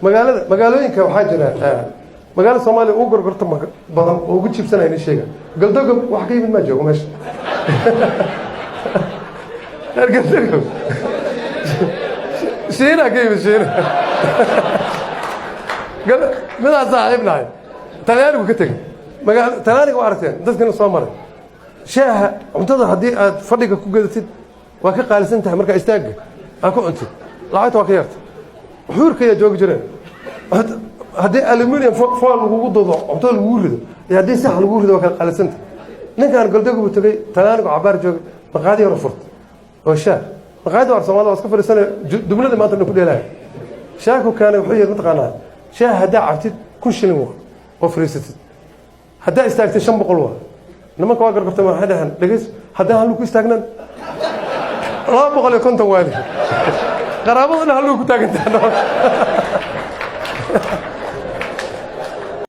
Magaalada, magaalooyinka waxaa jira magaalada Soomaaliya ugu gorgorta badan oo ugu jiibsanaya nin sheega Galdogob wax ka yimid maa joogo meesha reer Galdogob. Shiina ka yimid, Shiina midaan saaxiib nahay Talyaanigu ka tegey. Magaala Talyaaniga waa aragteen dadkina soo maray. Shaaha, cuntada haddii aad fadhiga ku gadatid waa ka qaalisan tahay markaa istaagga aad ku cuntid, lacagta waa ka yarta. Xuurkayaa joogi jireen. Haddii aluminium foil lagugu dudo cuntada lagugu rido iyo haddii sax lagugu rido waa kala qaalisanta. Ninkaan Goldogobu tegey, Talyaanigu cabaar joogay, maqaadi hore furta oo shaah. Maqaayadda war Soomaalida waa iska fadhiisanaya, dubnada maanta dhan ku dheelaya. Shaahku keenay wuxuu yidhi, mataqaanaa, shaah haddaa cabtid 1000 shilin waa oo fariisatid, haddaa istaagtid 500 waa. Nimanka waa gargartay, waxay dhaheen, dhegeys, haddaan hallu ku istaagnan 250 waali. Qaraabada dhan halluu ku taagantaa.